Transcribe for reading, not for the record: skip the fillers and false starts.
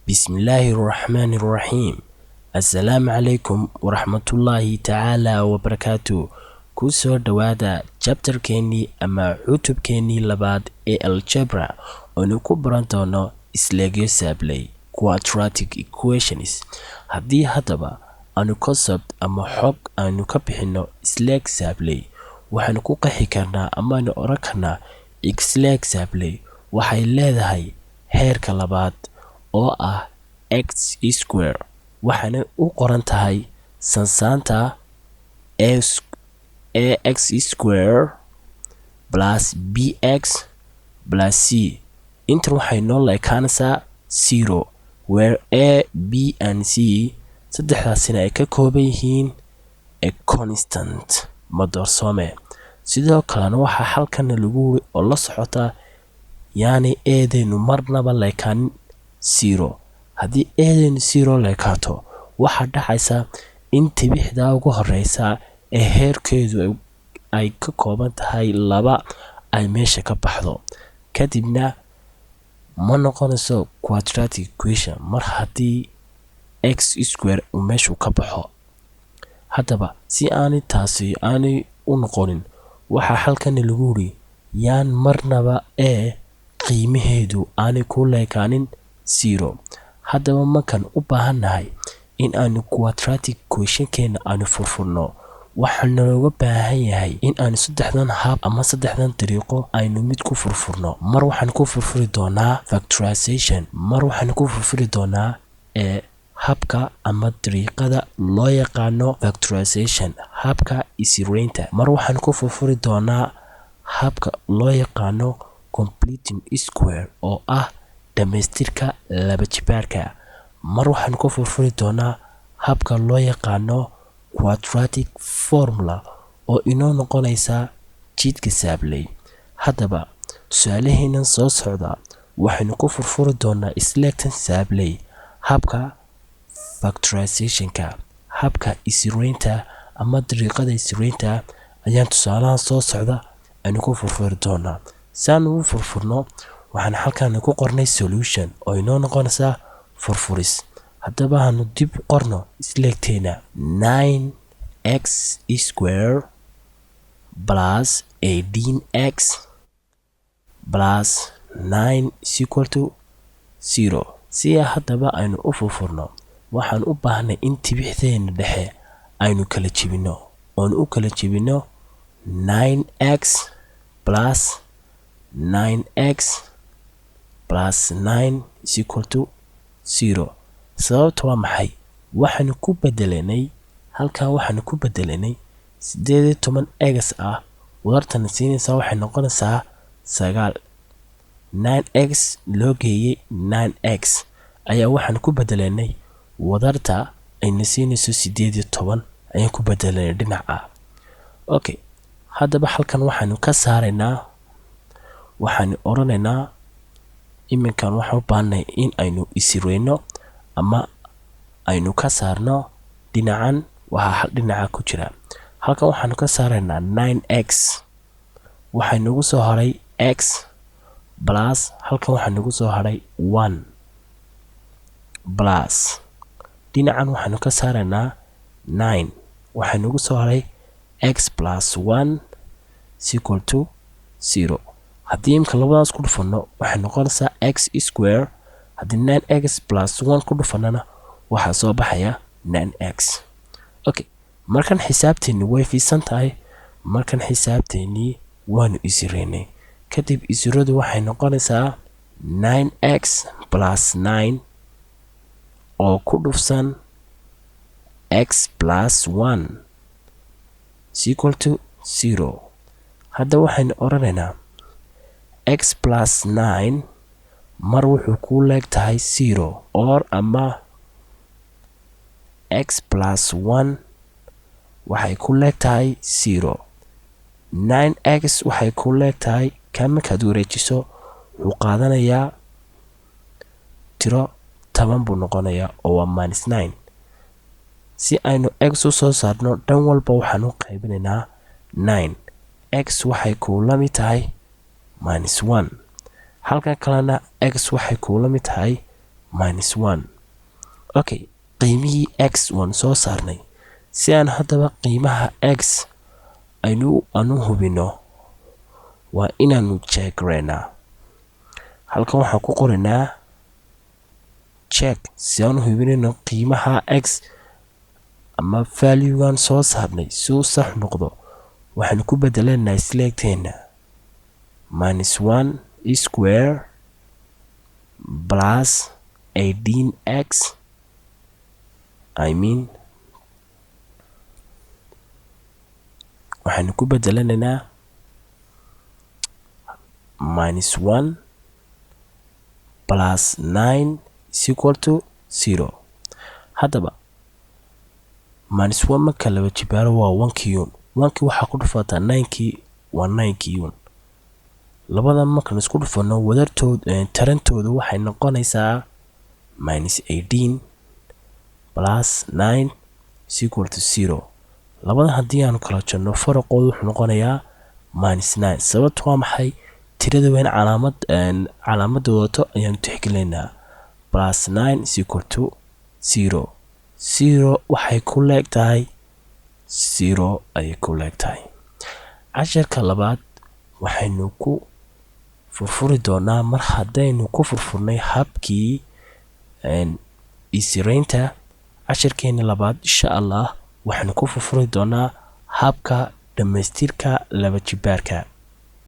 Bismillaahi Raxmaani Raxiim. Assalaamu calaykum waraxmatullaahi tacaala wabarakaatu. Ku soo dhowaada chapterkeenii ama cutubkeenii labaad ee algebra, oonu ku baran doono isleegyo saabley, quadratic equations. Haddii haddaba aanu concept ama xog aanu ka bixino isleeg saabley, waxaanu ku qeexi karnaa amaanu oran karnaa isleeg saabley waxay leedahay heerka labaad oo ah x square, waxaana u qoran tahay sansaanta ax square plus bx plus c. Intan waxay noo la ekaanaysaa zero, where a, b and c saddexdaasina ay ka kooban yihiin a constant, madoorsoome. Sidoo kalena waxaa halkana lagu wuri oo la socota yaani a-deenu marnaba la ekaanin zero. Haddii a-deenu zero la ekaato, waxaa dhacaysa in tibixdaa ugu horeysa ee heerkeedu ay ka kooban tahay laba ay meesha ka baxdo. Kadibna ma noqonayso quadratic equation mar haddii x square uu meeshu ka baxo. Haddaba si aanay taasi aanay u noqonin, waxaa halkani lagu wuri yaan marnaba a qiimaheedu aanay ku leekaanin zero. Haddaba markaan u baahannahay in aanu quadratic equationkeena aanu furfurno, waxaa nalooga baahan yahay in aanu saddexdan hab ama saddexdan dariiqo aynu mid ku furfurno. Mar waxaan ku furfuri doonaa factorization, mar waxaan ku furfuri doonaa ee habka ama dariiqada loo yaqaano factorization, habka isireynta, mar waxaan ku furfuri doonaa habka loo yaqaano completing square oo ah dhamaystirka laba jibaarka, mar waxaan ku furfuri doonaa habka loo yaqaano quadratic formula oo inoo noqonaysa jidka saabley. Haddaba tusaaleheenan soo socda waxaynu ku furfuri doonaa isleegtan saabley habka factorizationka, habka isireynta ama dariiqada isireynta ayaan tusaalahan soo socda aynu ku furfuri doonaa. Si aan ugu furfurno, waxaan halkan ku qornay solution oo inoo noqonaysa furfuris. Haddaba aanu dib qorno isleegteena: 9x square plus 18x plus 9 is equal to 0. Si haddaba aynu u furfurno, waxaan u baahnay in tibixdeena dhexe aynu kala jebino, oonu u kala jebino 9x plus 9x plus 9 is equal to 0. Sababta waa maxay? Waxaanu ku bedelanay halkan, waxaanu ku bedelanay 18 x ah. Wadartana siinaysaa waxay noqonaysaa 9. 9x loo geeyey 9x ayaa waxaan ku bedelanay wadarta ayna siinayso 18 ayaan ku bedelanay dhinaca. Okay, haddaba halkan waxaanu ka saaraynaa, waxaanu odhanaynaa iminkan waxaan u baahanay in aynu isireyno ama aynu ka saarno dhinacan. Waxaa hal dhinaca ku jira halkan, waxaanu ka saaraynaa 9x. Waxaa nagu soo haray x plus, halkan waxaa nagu soo haray 1 plus, dhinacan waxaanu ka saaraynaa 9, waxaa nagu soo haray x plus 1 is equal to 0. Haddii imka labadaas ku dhufano, waxay noqonaysaa x square. Haddii 9x plus 1 ku dhufanana, waxaa soo baxaya 9x. Okay, markan xisaabteeni way fiisan tahay. Markan xisaabteenii waanu isireynay. Kadib isiradu waxay noqonaysaa 9x plus 9 oo ku dhufsan x plus 1 is equal to 0. Hadda waxaynu odhanaynaa x plus 9 mar wuxuu ku leeg tahay 0 or ama x plus 1 waxay ku leeg tahay 0. 9x waxay ku leeg tahay ka markaad wareejiso wuxuu qaadanayaa tiro 10 buu noqonayaa oo waa minus 9. Si aynu x u soo saarno, dhan walba waxaan u qaybinaynaa 9. X waxay kuu la mid tahay minus 1, halkan kalena x waxay kuula mid tahay minus 1. Okay, qiimihii x waanu soo saarnay. Si aan haddaba qiimaha x aynu aanu hubino, waa inaanu check gareynaa. Halkan waxaan ku qoraynaa check si aan u hubinayno qiimaha x ama valuegan soo saarnay si uu sax noqdo. Waxaanu ku bedeleynaa isleegteena minus 1 square plus 18 x, I mean, waxaynu ku bedelanaynaa minus 1 plus 9 is equal to 0. Haddaba minus 1 marka laba jibaaro waa 1 cube. 1kii waxaa ku dhufataa 9kii waa 9 cube. Labadan markaan isku dhufano, wadartood tarantoodu waxay noqonaysaa minus 18 plus 9 is equal to 0. Labadan haddii aanu kala jarno, faraqoodu wuxuu noqonayaa minus 9. Sababtu waa maxay? Tirada weyn calaamad calaamadda wadato ayaanu tixgelinaynaa. Plus 9 is equal to 0. 0 waxay ku leeg tahay 0 ayay ku leeg tahay. Casharka labaad waxaynu ku furfuri doonaa, mar haddaynu ku furfurnay habkii isireynta, casharkeena labaad insha Allah waxaynu ku furfuri doonaa habka dhammaystirka laba jibaarka.